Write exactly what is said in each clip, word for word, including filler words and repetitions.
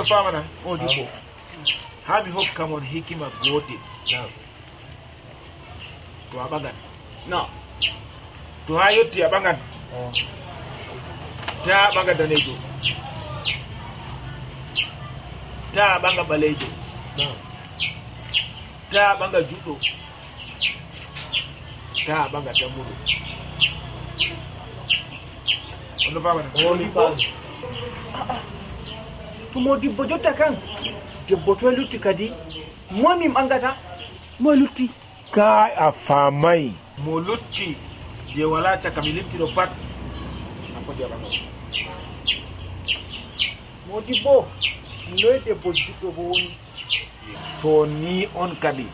Famana, moodibbo. Haa mi hokka mon hikima gootel. To a ɓaŋgan. To haa yotti a ɓaŋgan. Taa a ɓaŋga daneejo. Taa a ɓaŋga ɓaleejo. Taa a ɓaŋga juɗɗo. Taa a ɓaŋga dammuɗo. On ɗo famana? Woni faami. A'a. To moodibbo jotta kan, debbo toy lutti kadi? Moy min ɓaŋgata? Moy lutti? Kaay a faamay. Mo lutti je walaa caka mi limti ɗo pat, a foti a ɓaŋga mo. Moodibbo, noy debbo juɗɗo bo woni? To ni on kadi,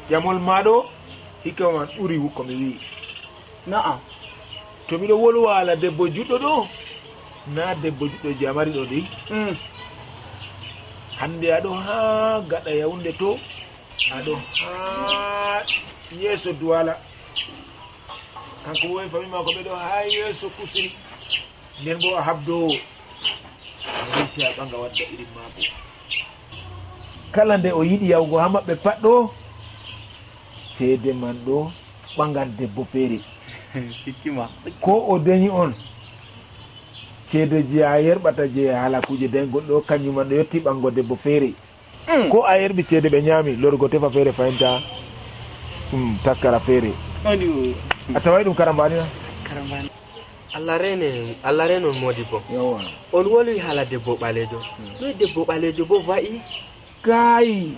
ƴamol ma ɗo, hikka man ɓuri ko mi wi'i. Na'am. To miɗo wolwa haala debbo juɗɗo ɗo, na debbo juɗɗo je a mari ɗo dey. Mm. Hande a ɗo haa gaɗa Yaoundé to, a ɗo haa yeeso Douala. Kanko bo e fami maako ɓe ɗo haa yeeso Kusiri. Nden bo a habdoowo. A wi'i sey a ɓaŋga wadda irin maako. Kala nde o yiɗi yahugo haa maɓɓe pat ɗo, ceede man ɗo ɓaŋgan debbo feere. Hikima. Ko o danyi on, ceede je a yerɓata je haala kuuje danyŋgol ɗo, kanjum man ɗo yotti ɓaŋgo debbo feere. Mm. Ko a yerɓi ceede ɓe nyaami, lorgo tefa feere fayinta, mm, taskara feere. Woni o. A taway ɗum karambani na? Karambani. Allah reene, Allah reenon moodibbo. Yawwa. On wolwi haala debbo ɓaleejo. Mm. Noy debbo ɓaleejo bo va'i? Kaay,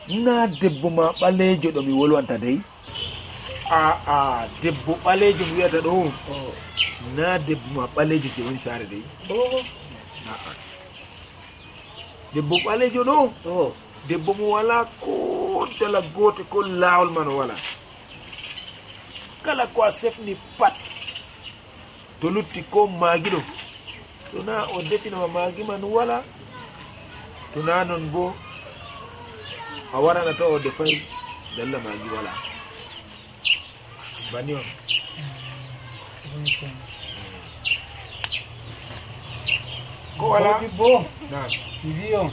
na debbo ma ɓaleejo ɗo mi wolwanta dey. A'a, debbo ɓaleejo mi wi'ata ɗo. Oh. Na debbo ma ɓaleejo je woni saare dey. Oh. A'a. Debbo ɓaleejo ɗo. Oh. Debbo mo walaa ko dala goote ko laawol man o walaa. Kala ko a sefni pat. To lutti ko maagi ɗo, to na o defino ma maagi man wala, to na non bo a warana to o defay dalla maagi wala. Bani on. Ko wala? Debbo. Naam. Mi wi on.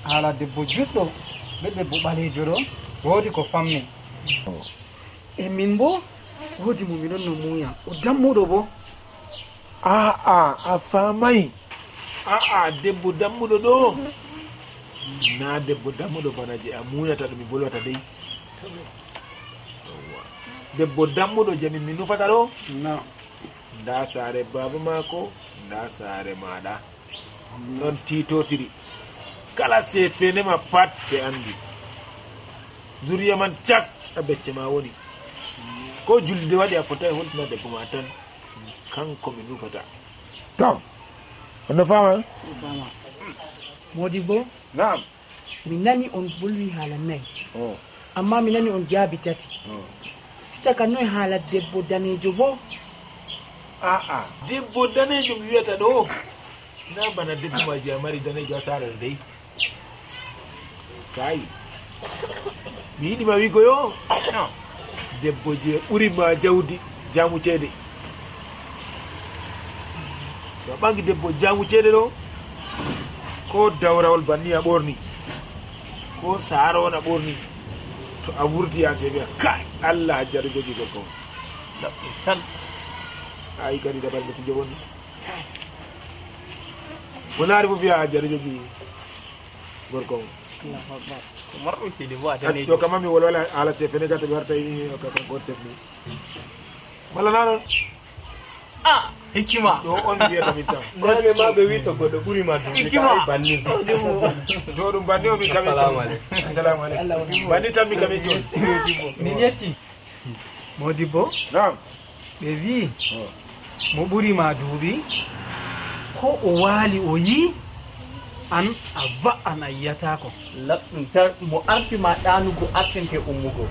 Haala debbo juɗɗo be debbo ɓaleejo ɗo, woodi ko fammi. E min bo, woodi mo mi ɗon no muuya. O dammuɗo bo. A'a, a faamay. A'a, debbo dammuɗo ɗo. Na debbo dammuɗo bana je a muuyata ɗo mi volwata dey. Yawwa. Debbo dammuɗo je min mi nufata ɗo. Na. Nda saare baaba maako, nda saare maaɗa. Non tiitotiri. Kala sefene ma pat ɓe andi. Zuriya man cak a becce ma woni. Ko julde waɗi a fotai holtina debbo ma tan. Kanko mi nufata. Tom, on no fama? Fama. Modibbo? Naam. Mi nani on bolwi haala nayi. Oh. Amma mi nani on jaabi tati. Oh. Tuta ka noy haala debbo daneejo bo? A'a, debbo daneejo mi wi'ata ɗo. Na bana debbo ma je a mari daneejo ha saare ɗo dey. Kai. Mi yiɗi ma wi'go yo. Debbo je ɓuri ma jawdi, jaamu ceede. To a ɓangi debbo jaamu ceede ɗo, ko dawrawol banni a ɓorni, ko saaro on a ɓorni, to a wurti yaasi a wi'a, "Kai, Allah Hajja ɗo jogi gorko on." Laɓɗum tan. Ayi kadi dabare nde fijo woni. Mo laari fof wi'a Hajja ɗo jogi gorko on. Allahu Akbar. Ko marɗo ceede bo a daneejo. Ɗo kam mi wolwala haala sefene ka to ɓe warta yi ka kan goto sefni. Walla na non? Ah, hikima. Ɗo on wiyata min tan. Nane ma ɓe wi to goɗɗo ɓuri ma duuɓi. Hikima. Ka ay banni. To ɗum banni o mi kame. Assalamu alaikum. Assalamu alaikum. Banni tan mi kame. Min yetti. Modibbo. Naam. Ɓe wi. Oh. Mo ɓuri ma duuɓi. Ko o waali o yi. An a va'an a yiyataako. Laɓɗum tan, mo arti ma ɗaanugo artinte ummugo.